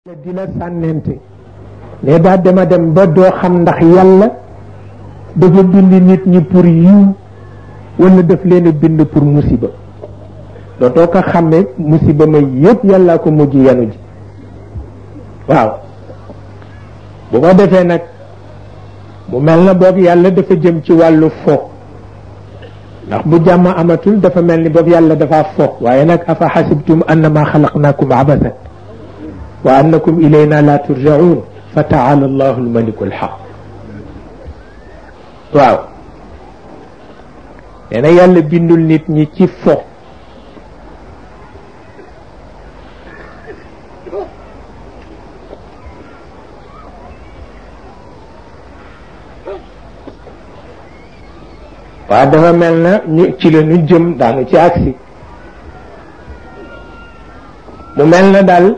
di la sànnente ne daa dema dem ba doo xam ndax yàlla dafa bind nit ñi pour yiw wala daf leen a bind pour musiba dootoo ko xamee musiba ma yëpp yàllaa ko mujj yanu ji waaw bu ko defee nag mu mel na boog yàlla dafa jëm ci wàllu fo ndax bu jàmm amatul dafa mel ni boog yàlla dafa fo waaye nag afa xasibtum annama xalaqnaakum abasan wa annakum ilayna la turjaun fa taala allahu almaliku alxaq waaw nee na yàlla bindul nit ñi ci fo waaw dafa mel na ñu ci la ñu jëm daanu ci agsi mu mel na daal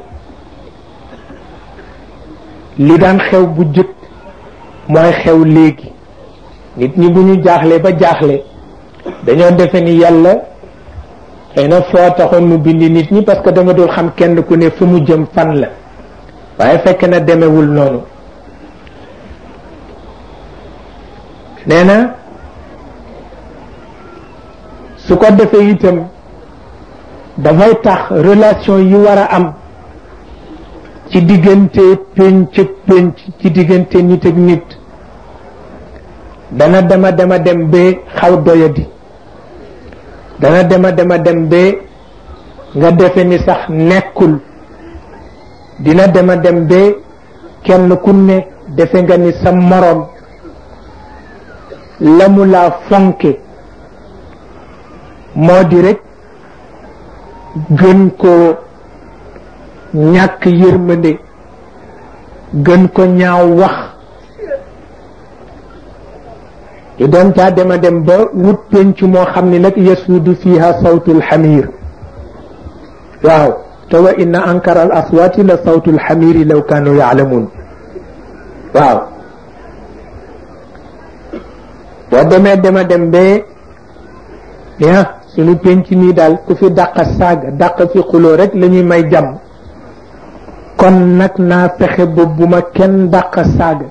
li daan xew bu jëkk mooy xew léegi nit ñi bu ñu jaaxle ba jaaxle dañoo defe ni yàlla xëy na foo taxoon mu bindi nit ñi parce que dama dul xam kenn ku ne fu mu jëm fan la waaye fekk na demewul noonu nee na su ko defee itam dafay tax relation yi war a am ci diggante pénc ak pénc ci diggante nit ak nit dana dema dem ba xaw doyadi dana dema dem ba nga defe ni sax nekkul dina dema dem ba kenn ku ne defe nga ni sa moroom la mu laa fonke moo di rek gën ko ñàkk yërmande gën ko ñaaw wax yu doon caa dema dem ba wut penc moo xam ni nag yasuudu fiha sawtul xamir waaw te wa inna ankara al aswaati la sawtul xamiri law kaanu yaalamuun waaw boo demee dema dem ba ya suñu penc nii daal ku fi dàq saaga dàq fi xuloo rek la ñuy may jàmm kon nag naa fexe ba bu ma kenn dàq saaga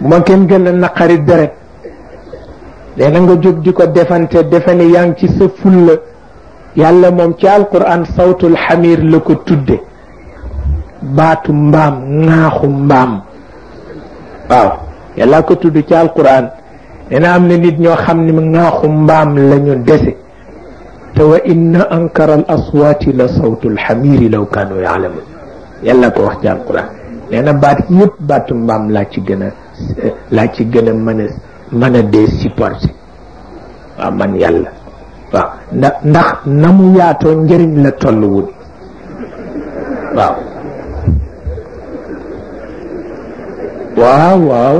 bu ma kenn gën a naqari deret léena nga jóg di ko defante defe ne yaa ngi ci sa fulla yàlla moom ci alquran sawtul xamir la ko tudde baatu mbaam ŋaaxu mbaam waaw yàlla ko tudd ci alquran dina am na nit ñoo xam ne ŋaaxu mbaam lañu dese te wa inna ankara al aswaati la sawtu alxamiri law kaanu yaalamun yàlla ko wax ci alquran nee na baat yëpp baatu mbaam laa ci gën a mën a dee supporté waaw man yàlla waaw ndax na mu yaatoo njëriñ la tolluwul waaw waaw waaw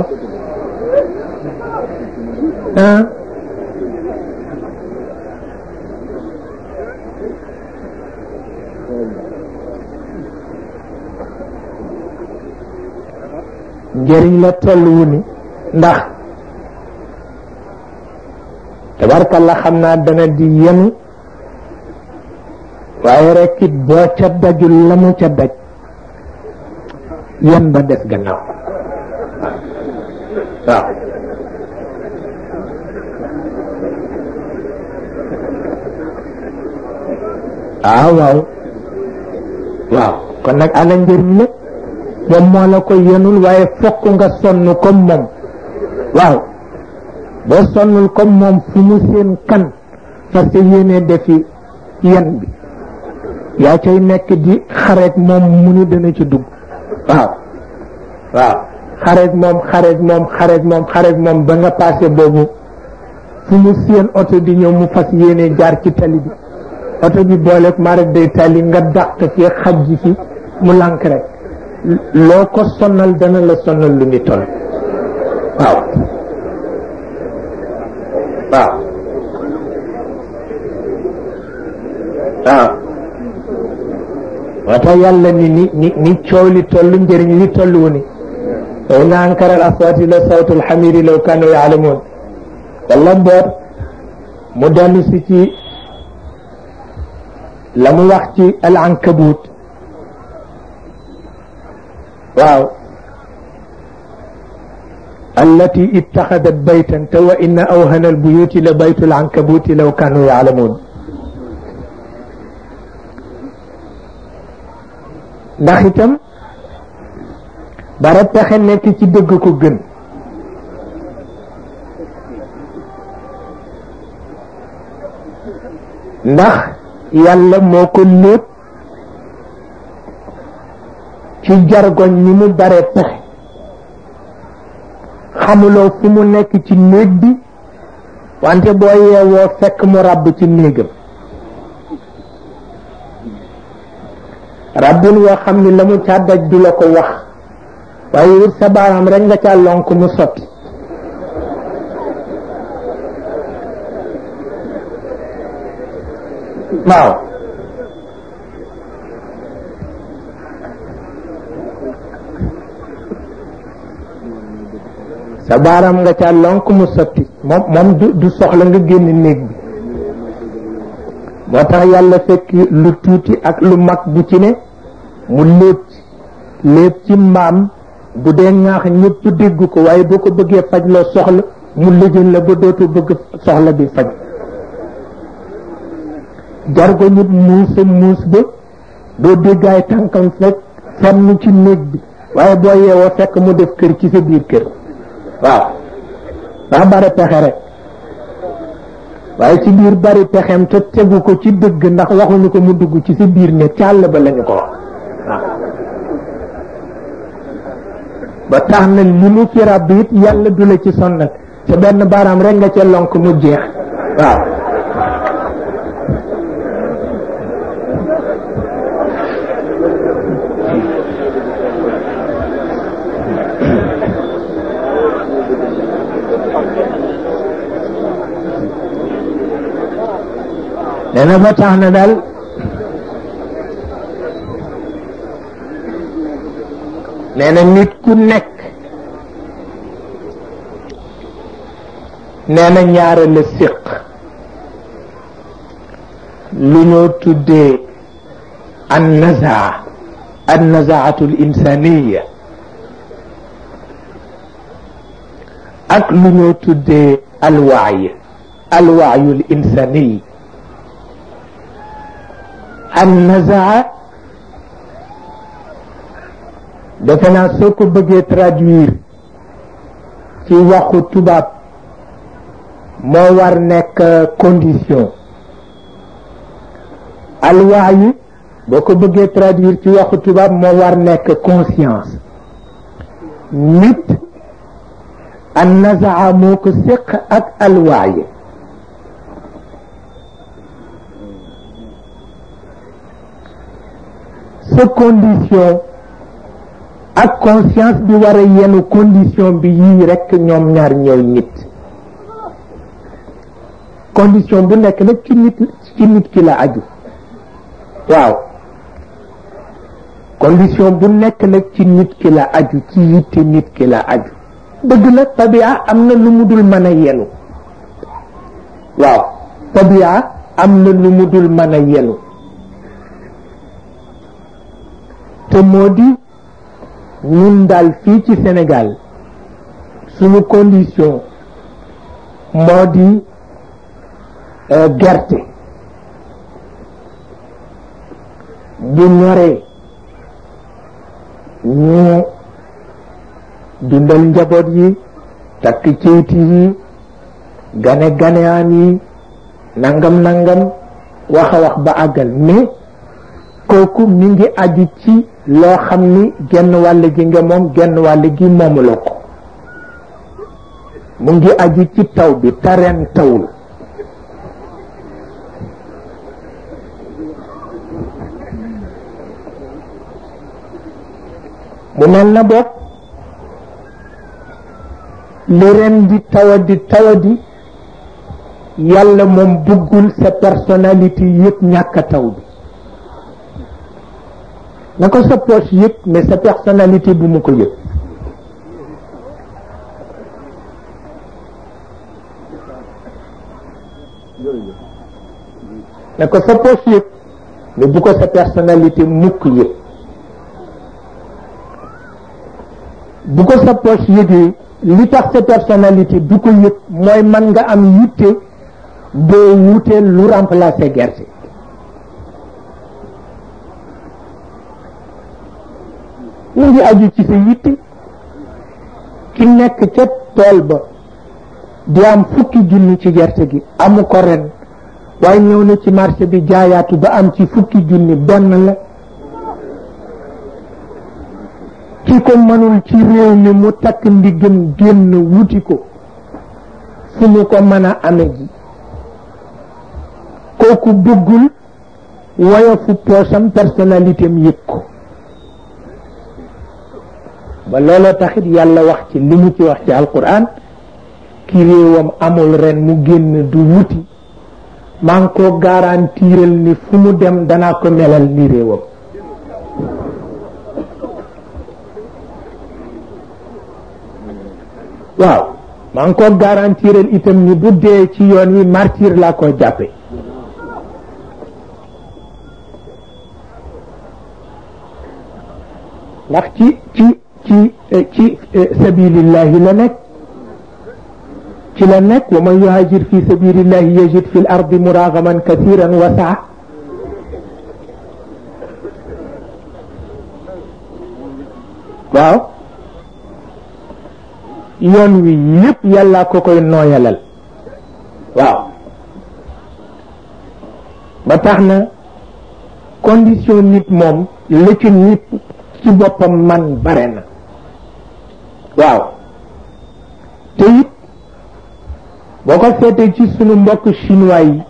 njëriñ la tolluwu ni ndax tabarkalla xam naa dana di yenu waaye rek it boo ca dajul la mu ca daj yen ba des gannaaw waaw waaw waaw kon nag ana njëriñ la moom moo la ko yenul waaye fokk nga sonn comme moom waaw boo sonnul comme moom fu mu seen kan parce que yéene defi yen bi yaa cay nekk di xareet moom mu ni dana ci dugg waaw waaw xareet moom ba nga passé boobu fu mu seen oto di ñëw mu fas yéene jaar ci tali bi oto bi booleeg maa rek day tali nga dàq fi xaj ji fi mu lànk rek loo ko sonal dana la sonal lu ni toll waaw waaw waaw moo tax yàlla ni coow li toll njëriñ li toll wu ni wa inna ankara al aswaati la sawtu alxamiri law kaanu yaalamuun walla mboot mu dellu si ci la mu wax ci al ankabut waaw allati ittaxadat baytan te wa inna awhana albuyuti la baytul ankabuti law kanu yaalamuun ndax itam bara pexe nekk ci dëgg ko gën ndax yàlla moo ko lépp ci jargoñ ni mu bare pexe xamuloo fu mu nekk ci néeg bi wante boo yeewoo fekk mu ràbb ci néegam ràbbin woo xam ni la mu ca daj du la ko wax waaye wut sa baaraam rek nga ca lonk mu sotti waaw sa baaraam nga ca lonk mu sotti moom du soxla nga génn néeg bi moo tax yàlla fekk lu tuuti ak lu mag bu ci ne mu lépp ci mbaam bu dee ŋaax ñëpp dégg ko waaye boo ko bëggee faj loo soxla mu lëjal la ba dootu bëgg soxla bi faj jargo nit muus ba doo déggaay tànkam fekk fenn ci néeg bi waaye boo yeewoo fekk mu def kër ci sa biir kër waaw ndax bari pexe rek waaye ci biir bari pexem te tegu ko ci dëgg ndax waxuñu ko mu dugg ci sa biir néeg ci àll ba lañu ko wax waaw ba tax na li mu fi ràbb it yàlla du la ci sonnal te benn baaraam rek nga ca lonk mu jeex waaw nee na ba tax na daal nee na nit ku nekk nee na ñaare la séq lu ñoo tuddee an nazaatul insaniya ak lu ñoo tuddee alwaayul insani an nazaa defe naa soo ko bëggee traduire ci waxu tubaab moo war nekk condition alwaayu boo ko bëggee traduire ci waxu tubaab moo war nekk conscience nit an nazaa moo ko séq ak alwaayu sa condition ak conscience bi war a yenu condition bi yii rekk ñoom ñaar ñooy nit condition bu nekk nag ci nit ki la aju waaw condition bu nekk nag ci nit ki la aju ci yitte nit ki la aju dëgg la tabia am na lu mu dul mën a yenu waaw tabia am na lu mu dul mën a yenu te moo di ñun daal fii ci Sénégal suñu condition moo di gerte bu ñoree ñu dundal njaboot yi takk ceyti yi ganeaan yi nangam wax a wax ba àggal mais kooku mi ngi aju ci loo xam ni genn wàll gi nga moom genn wàll gi moomuloo ko mu ngi aju ci taw bi tareen tawul mu mel na bopp li ren di tawadi yàlla moom bëggul sa personnalité yëpp ñàkk taw bi na ko sa poche yëg mais sa personnalité bu mu ko yëg na ko sa poche yëg mais bu ko sa personnalité mukk yëg bu ko sa poche yëgee li tax sa personnalité du ko yëg mooy man nga am yitte boo wutee lu remplacer gerte mu ngi aju ci sa yitte ki nekk ca tool ba di am fukki junni ci gerte gi amu ko ren waaye ñëw na ci marché bi jaayaatu ba am ci fukki junni benn la ki ko mënul ci réew mi mu takk ndiggam génn wuti ko fu mu ko mën a ame ji kooku bëggul woyofu poosam personnalité am yëg ko ba looloo taxit yàlla wax ci li mu ci wax ci alquran ki réewam amul ren mu génn du wuti maa ngi ko garantiral ni fu mu dem danaa ko melal ni réewam waaw maa ngi ko garantiral itam ni bu dee ci yoon wi martyr laa ko jàppe ndax ci sabilillahi la nekk ci la nekk wa man yuhajir fi sabilillahi yajid fi l ardi muragaman kathiran wa saa waaw yoon wi yépp yàlla ko koy nooyalal waaw ba tax na condition nit moom la ci nit ci boppam man bare na waaw te it boo ko seetee ci sunu mbokk chinois yi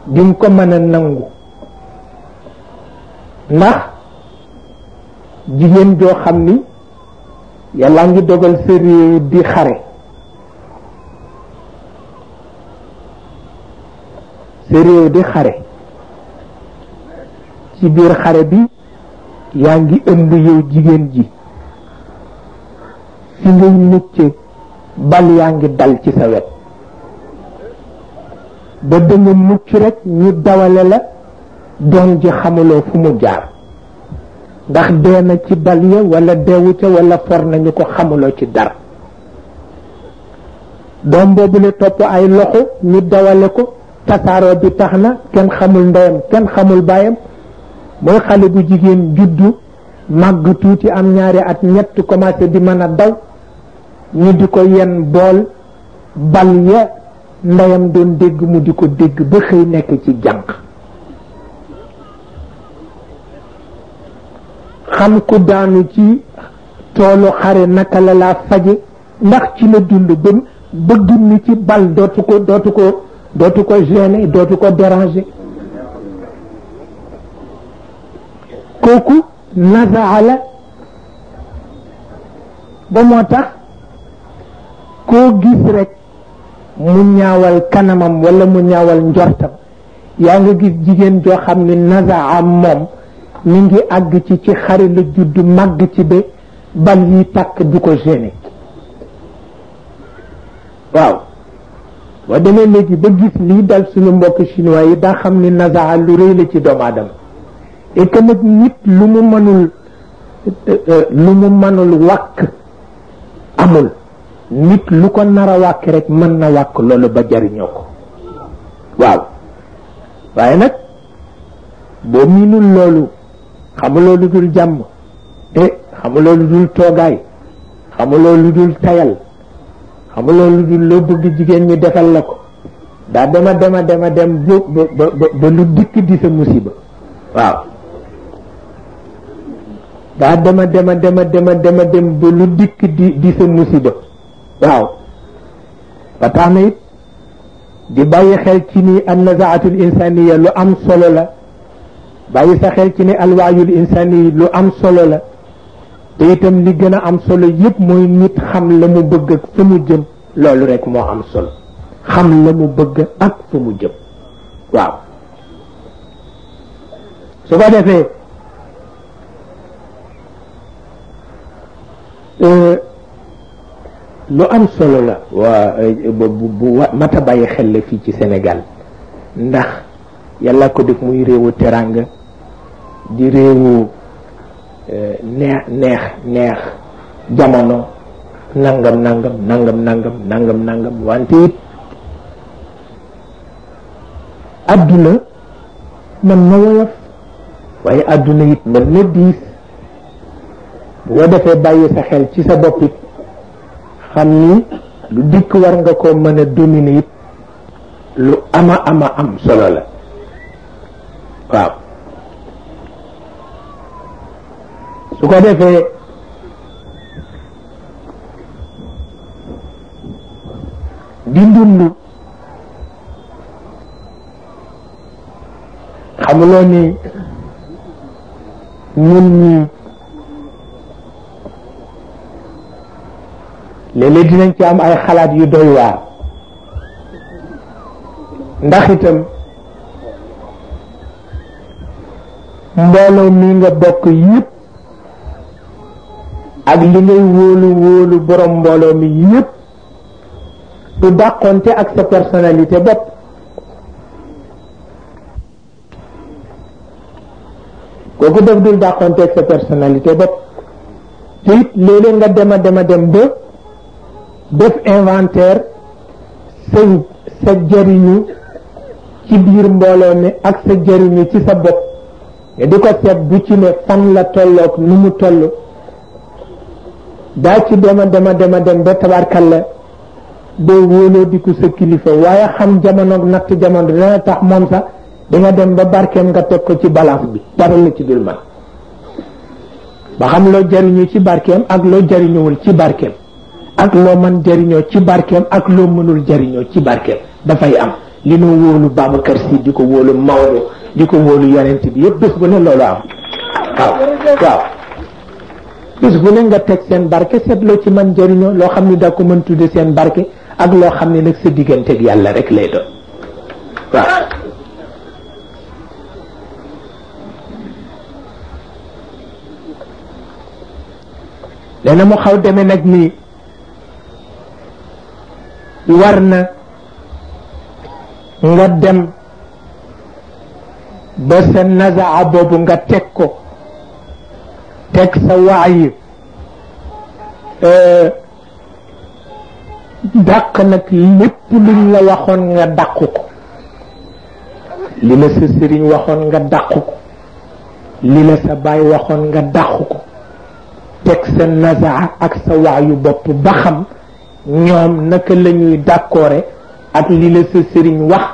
di nga ko mën a nangu ndax jigéen joo xam ni yàlla ngi dogal sa réew di xare sa réew di xare ci biir xare bi yaa ngi ëmb yow jigéen ji fi ngay mucce bal yaa ngi dal ci sa wet ba danga mucc rek ñu dawale la doom ji xamuloo fu mu jaar ndax dee na ci bal ya wala deewu ca wala for nañu ko xamuloo ci dara doom boobu la topp ay loxo ñu dawale ko tasaaroo bi tax na kenn xamul ndeyam kenn xamul baayam mooy xale bu jigéen juddu màgg tuuti am ñaari at ñett commencé di mën a daw ñu di ko yenn bool bal ya ndeyam doon dégg mu di ko dégg ba xëy nekk ci jànq xam ku daanu ci toolu xare naka la laa faje ndax ci la dund ba bëgg ni ci bal dootu ko gêner dootu ko déranger kooku nazaa la ba moo tax koo gis rek mu ñaawal kanamam wala mu ñaawal njortam yaa nga gis jigéen joo xam ni nazaa moom mi ngi àgg ci xare la judd màgg ci ba bal yi tàkk du ko gêner waaw boo demee léegi ba gis lii dal suñu mbokk chinois yi daa xam ni nazaa lu rëy la ci doomu aadama et que nag nit lu mu mënul wàkk amul nit lu ko nar a wàkk rek mën na wàkk loolu ba jariñoo ko waaw waaye nag boo miinul loolu xamuloo lu dul jàmm xamuloo lu dul toogaay xamuloo lu dul tayal xamuloo lu dul loo bëgg jigéen ñi defal la ko daa dema dem ba lu dikk di sa musiba waaw daa dema dem ba lu dikk di sa musiba waaw ba tax na it di bàyyi xel ci ni an nazaatul insaniya lu am solo la bàyyi sa xel ci ni alwaayul insani lu am solo la te itam li gën a am solo yépp mooy nit xam la mu bëgg ak fa mu jëm loolu rek moo am solo xam la mu bëgg ak fa mu jëm waaw su ko defee lu am solo la bu mata bàyyi xel la fii ci Sénégal ndax yàlla ko def muy réewu teranga di réewu neex jamono nangam nangam nangam nangam nangam nangam wante it adduna mën na woyof waaye adduna it mën na diis bu ko defee bàyyi sa xel ci sa bopp it xam ni lu dikk war nga ko mën a dominer it lu ama am solo la waaw su ko defee di dund xamuloo ni ñun ñi léeg-léeg dinañ ci am ay xalaat yu doy waar ndax itam mbooloo mi nga bokk yépp ak li ngay wóolu borom mbooloo mi yépp du dàqonte ak sa personnalité bopp kooku def dul dàqonte ak sa personnalité bopp te it léeg-léeg nga dem ba def inventaire sa jëriñu ci biir mbooloo mi ak sa jëriñu ci sa bopp nga di ko seet bu ci ne fan la tolloog nu mu toll daa ci dem ba tabarkalla doo wóoloo di ko sa kilifa waaye xam jamono natt jamono dana tax moom sax di nga dem ba barkeem nga teg ko ci balance bi dara la ci dul man ba xam loo jëriñu ci barkeem ak loo jëriñuwul ci barkeem ak loo mën jëriñoo ci barkeem ak loo mënul jëriñoo ci barkeem dafay am li nu wóolu Babacar Sy di ko wóolu Maodo di ko wóolu yonent bi yëpp bés bu ne loolu am waaw bés bu ne nga teg seen barke seet loo ci mën jëriñoo loo xam ni da ko mën tudde seen barke ak loo xam ni nag sa digganteeg yàlla rek lay doon waaw léena mu xaw demee nag nii war na nga dem ba sa nazaa boobu nga teg ko teg sa waayi dàq nag lépp luñ la waxoon nga dàq ko li la sa sëriñ waxoon nga dàq ko li la sa baay waxoon nga dàq ko teg sa nazaa ak sa waayu bopp ba xam ñoom naka la ñuy d'accorder ak li la sa sëriñ wax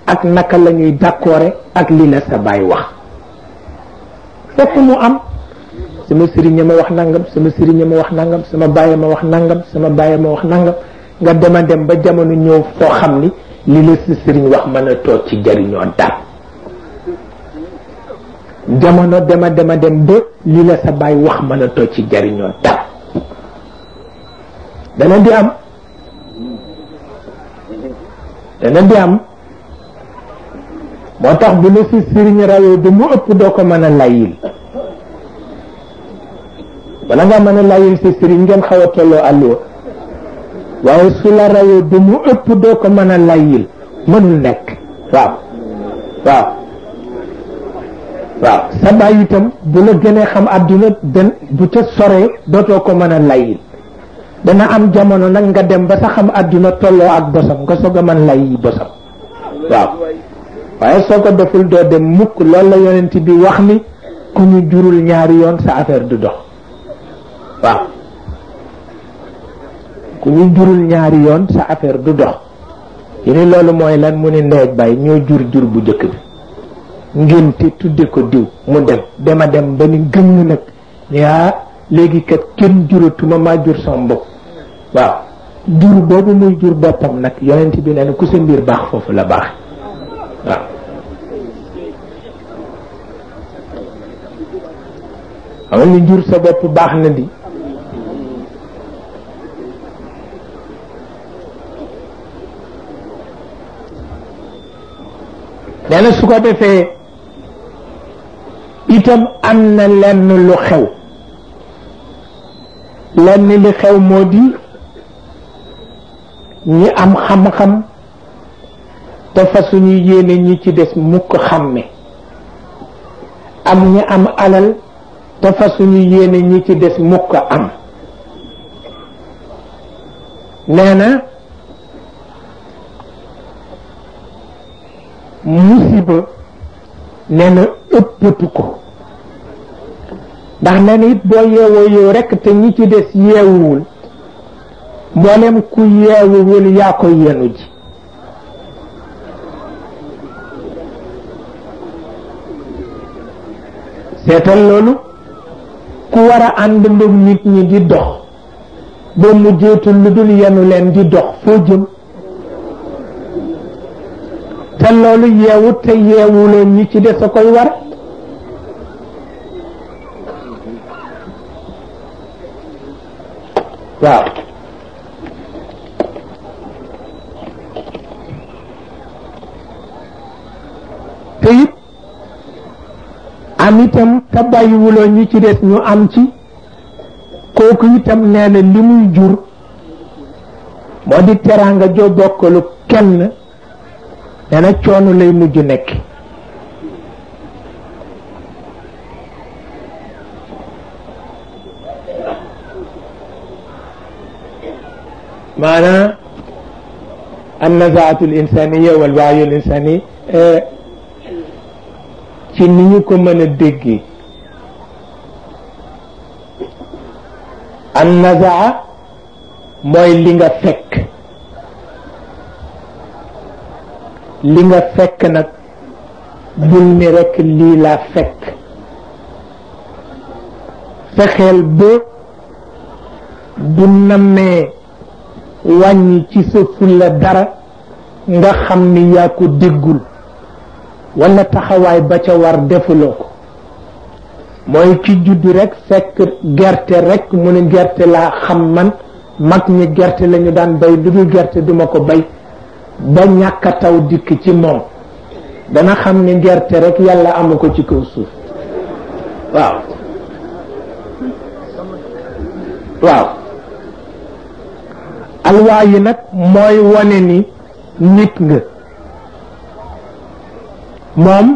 ak naka la ñuy d'accorder ak li la sa baay wax fokk mu am sama sëriñ ma wax nangam sama sëriñ ma wax nangam sama baay ma wax nangam sama baay ma wax nangam nga dem ba jamono ñëw foo xam ni li la sa sëriñ wax mën a toog ci jariñoo daal jamono dem ba li la sa baay wax mën a toog ci jariñoo daal dana di am moo tax bu la si sëriñ rawee ba mu ëpp doo ko mën a layil wala nga mën a layil si sëriñ ngeen xaw a tolloo àlluwa waaye su la rawee ba mu ëpp doo ko mën a layil mënul nekk waaw sa baay itam bu la gënee xam àdduna bu ca soree dootoo ko mën a layil dana am jamono nag nga dem ba sa xam àdduna tolloo ak bosam nga soog a mën lay yi bosam waaw waaye soo ko deful doo dem mukk loolu la yonent bi wax ni ku ñu jurul ñaari yoon sa affaire du dox waaw ku ñu jurul ñaari yoon sa affaire du dox yi ni loolu mooy lan mu ni ndeeg bàyyi ñoo jur bu jëkk bi ngénte tudde ko diw mu dem ba ni gëmm nag yaa léegi kat kenn juratuma maa jur sama bopp waaw jur boobu muy jur boppam nag yonent bi nee na ku sa mbir baax foofu la baax waaw xam ni jur sa bopp baax na di nee na su ko defee itam am na lenn lu xew lenn li xew moo di ñi am xam-xam te fa suñu yéene ñi ci des mukk xàmme am ñi am alal te fa suñu yéene ñi ci des mukk am nee na musiba nee na ëppatu ko ndax nee na it boo yeewoo yow rekk te ñi ci des yeewuwul mboolem ku yeewuwul yaa ko yenu ji seetal loolu ku war a ànd ndog nit ñi di dox boo mujjeetul lu dul yenu leen di dox foo jëm te loolu yeewu te yeewuloo ñi ci des a koy war waaw te it am itam te bàyyiwuloo ñi ci des ñu am ci kooku itam nee na li muy jur moo di teraanga joo bokkalu kenn nee na coono lay mujj nekk maanaam annazaatu al insaniya wal waayu al insani ci ni ñu ko mën a déggee annazaa mooy li nga fekk nag bul ni rekk lii laa fekk fexeel ba bu nammee wàññi ci sa fulla dara nga xam ni yaa ko déggul walla taxawaay ba ca war defuloo ko mooy ci juddu rekk fekk gerte rekk mu ne gerte laa xam man mag ñi gerte lañu daan bay lu dul gerte duma ko bay ba ñàkk a taw dikk ci moom dana xam ni gerte rekk yàlla amu ko ci kaw suuf waaw alwaa yi nag mooy wone ni nit nga moom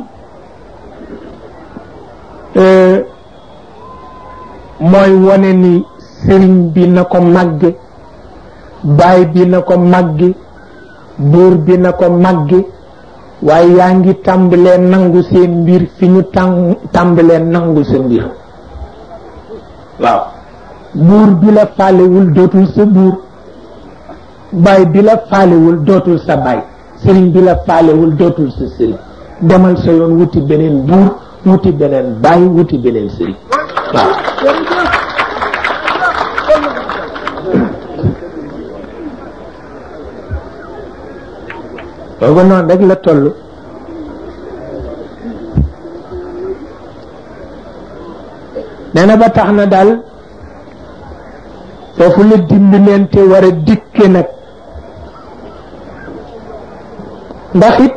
mooy wone ni sëriñ bi na ko màgge baay bi na ko màgge buur bi na ko màgge waaye yaa ngi tàmbalee nangu seen mbir fi ñu tàmbalee nangu sa mbir waaw buur bi la faalewul dootul sa buur baay bi la faalewul dootul sa baay sëriñ bi la faalewul dootul sa sëriñ demal sa yoon wuti beneen buur wuti beneen baay wuti beneen sëriñ waaw booba noonu rek la toll nee na ba tax na daal foofu la dimbalante war a dikke nag ndax it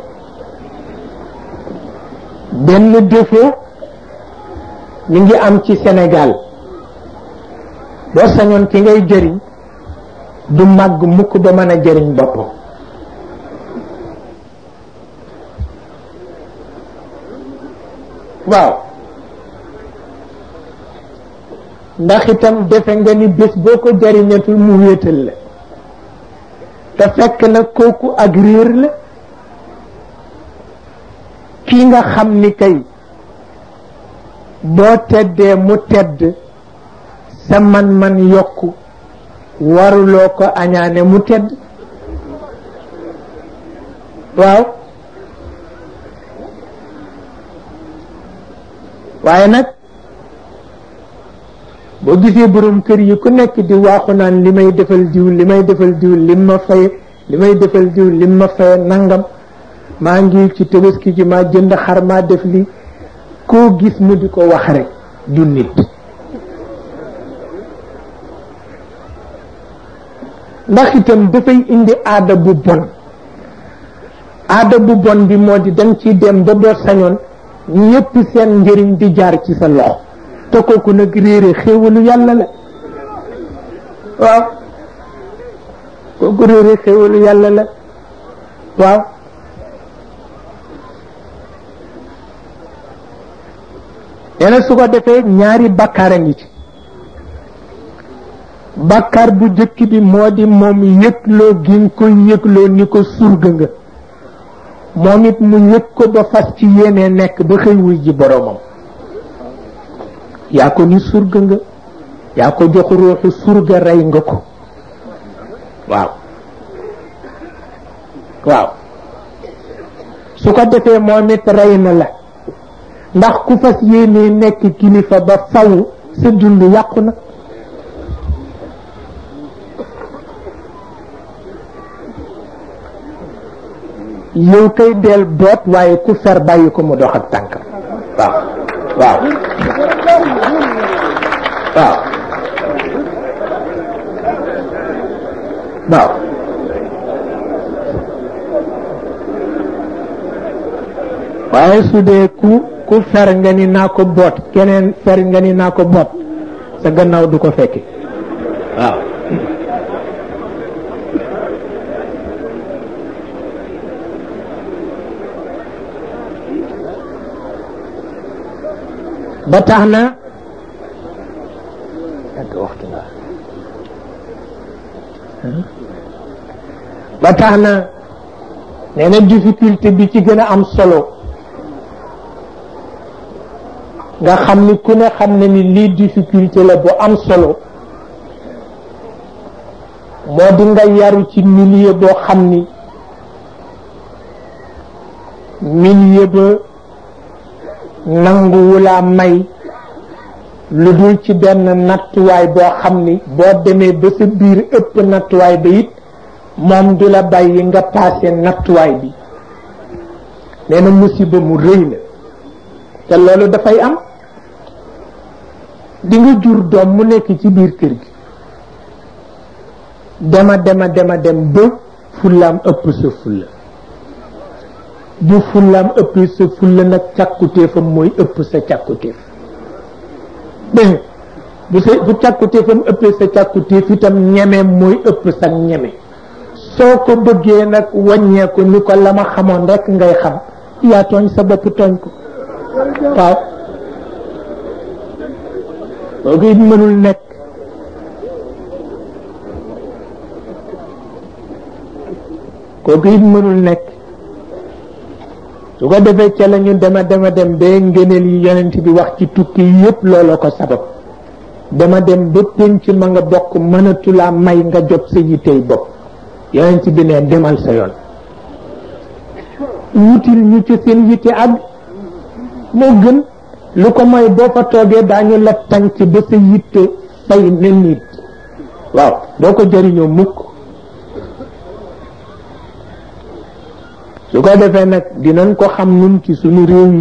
benn défaut mi ngi am ci Sénégal boo sañoon ki ngay jëriñ du màgg mukk ba mën a jëriñ boppam waaw ndax itam defe nga ni bés boo ko jëriñatul mu wéetal la te fekk na kooku ak réer la kii nga xam ni kay boo teddee mu tedd sa man-man yokku waruloo ko añaane mu tedd waaw waaye nag boo gisee borom kër yi ku nekk di waaxu naan li may defal diw li may defal diw lim ma faye li may defal diw lim ma faye nangam maa ngi ci Tabaski ji maa jënd xar maa def li koo gis mu di ko wax rek du nit ndax itam dafay indi aada bu bon aada bu bon bi moo di danga ciy dem ba doo sañoon ñépp seen njëriñ di jaar ci sa loxo te kooku nag réere xéewalu yàlla la waaw kooku réere xéewalu yàlla la waaw nee na su ko defee ñaari bakkaar a ngi ci bàkkaar bu jëkk bi moo di moom yëgloo gi nga koy yëgloo ni ko surga nga moom it mu yëg ko ba fas ci yéene nekk ba xëy wuy ji boroomam yaa ko ni surga nga yaa ko jox ruuxu surga rey nga ko waaw waaw su ko defee moom it rey na la ndax ku fas yéene nekk kilifa ba faw sa dund yàqu na yow kay del boot waaye ku fer bàyyi ko mu dox ak tànkam waaw waaw waaw waaw waaye su dee ku fer nga ni naa ko boot keneen fer nga ni naa ko boot sa gannaaw du ko fekki waaw ba tax na nee na difficulté bi ci gën a am solo nga xam ni ku ne xam ne ni lii difficulté la bu am solo moo di nga yaru ci milieu boo xam ni milieu ba nanguwulaa may lu dul ci benn nattuwaay boo xam ni boo demee ba sa biir ëpp nattuwaay ba it moom du la bàyyi nga paase nattuwaay bi nee na musiba mu rëy la te loolu dafay am di nga jur doom mu nekk ci biir kër gi dema dem ba fullaam ëpp sa fulla bu fullaam ëppee sa fulla nag càkkutéefam mooy ëpp sa càkkutéef dégg bu càkkutéefam ëppee sa càkkutéef itam ñemeem mooy ëpp sa ñeme soo ko bëggee nag wàññeeku ni ko la ma xamoon rekk ngay xam yaa tooñ sa bopp tooñ ko waaw kooku it mënul nekk kooku it mënul nekk su ko defee ca la ñu dema dem ba ngëneel yi yonent bi wax ci tukki yépp looloo ko sabab dema dem ba pénc ma nga bokk mënatulaa may nga jot sa yittey bopp yonent bi ne demal sa yoon wutil ñu ci seen yitte ak moo gën lu ko mooy boo fa toogee daañu la tànc ba sa yitte fay ne nit waaw doo ko jëriñoo mukk su ko defee nag dinañ ko xam nun ci sunu réew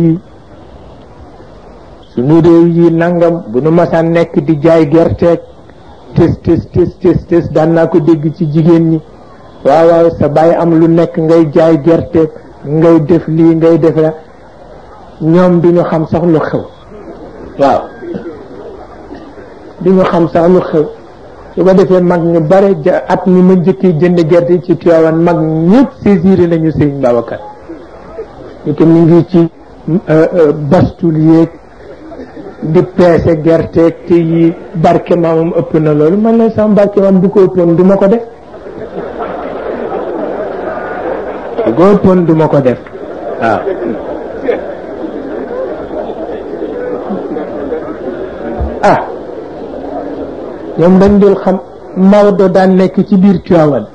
yi nangam bu nu masaan nekk di jaay gerteeg tes daan naa ko dégg ci jigéen ñi waaw sa bàyyi am lu nekk ngay jaay gerteeg ngay def lii ngay def la ñoom duñu xam sax lu xew waaw duñu xam sax lu xew su ko defee mag ñu bare at mi ma njëkkee jënd gerte ci Tiwaawan mag ñëpp saisir nañu Sëriñ Babacar ñu ko mu ngi ci bastul yéeg di peese gerte te yi barke maamam ëpp na loolu man la sama barke maam bu ko ëppoon du ma ko def bu ko ëppoon du ma ko def waaw ñoom dañ dul xam Maodo daan nekk ci biir Tiwaawan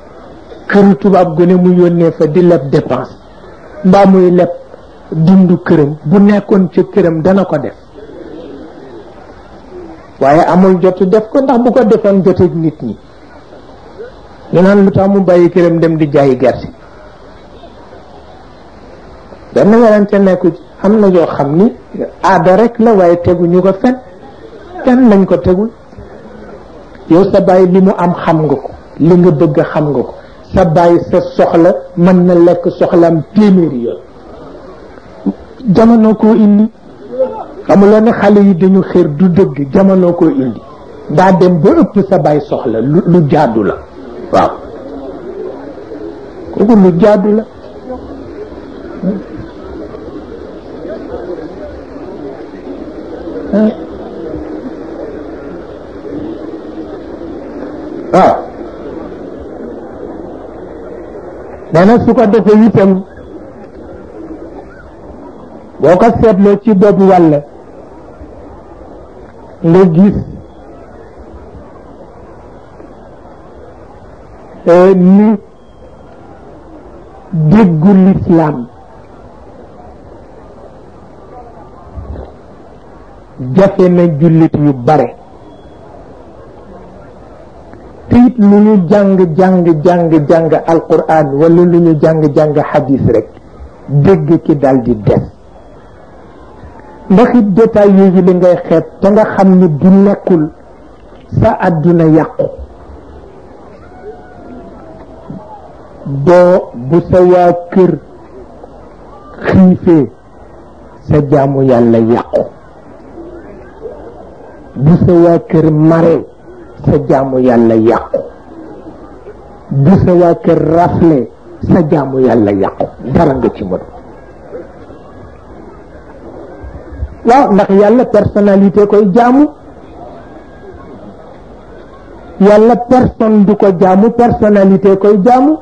këru tubaab gu ne mu yónnee fa di leb dépense mbaa muy leb dundu këram bu nekkoon ca këram dana ko def waaye amul jotu def ko ndax bu ko defoon joteeg nit ñi ñu naan lu tax mu bàyyi këram dem di jaayi gerte benn werante nekku ci am na yoo xam ni aada rek la waaye teguñu ko fen kenn lañ ko tegul yow sa bàyyi li mu am xam nga ko li nga bëgg xam nga ko sa bàyyi sa soxla mën na lekk soxlaam téeméeri yoon jamono koo indi xamuloo ne xale yi dañu xër du dëgg jamono koo indi daa dem ba ëpp sa bàyyi soxla lu jaadu la waaw kooku lu jaadu la waaw nee na su ko defee itam boo ko seetloo ci boobu wàll nga gis ni déggu lislaam jafe na jullit yu bare te it lu ñu jàng alquran wala lu ñu jàng hadis rek dégg ki dal di des ndax it détail yooyu li ngay xeeb te nga xam ni du nekkul sa àdduna yàqu boo bu sa waa kër xiifee sa jaamu yàlla yàqu bu sa waa kër mare sa jaamu yàlla yàqu bu sa waa kër rafle sa jaamu yàlla yàqu dara nga ci mën waaw ndax yàlla personnalité koy jaamu yàlla personne du ko jaamu personnalité koy jaamu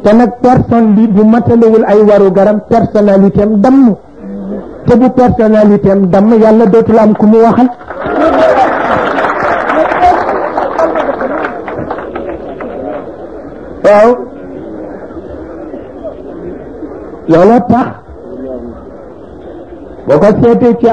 te nag personne bi bu matalewul ay waru garam personnalité am damm te bu personnalité am damm yàlla dootul am ku mu waxal waaw looloo tax boo ko seetee ci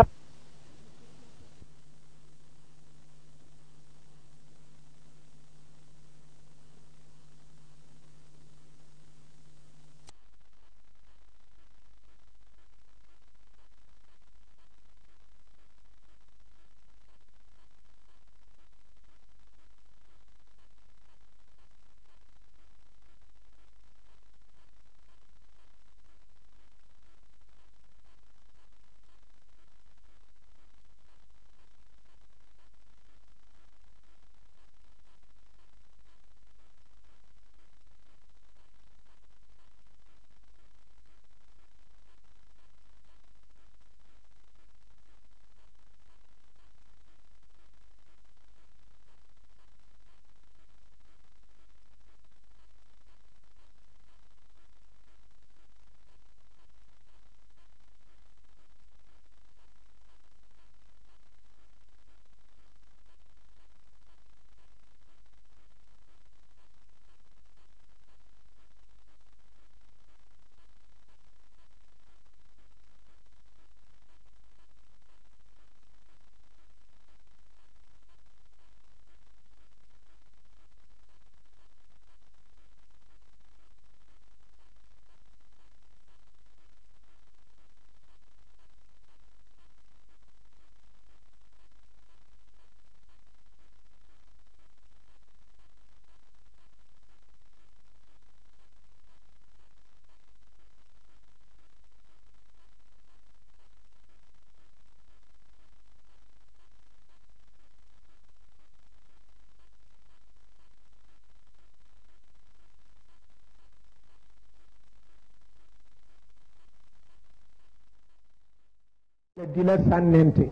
di la sànnente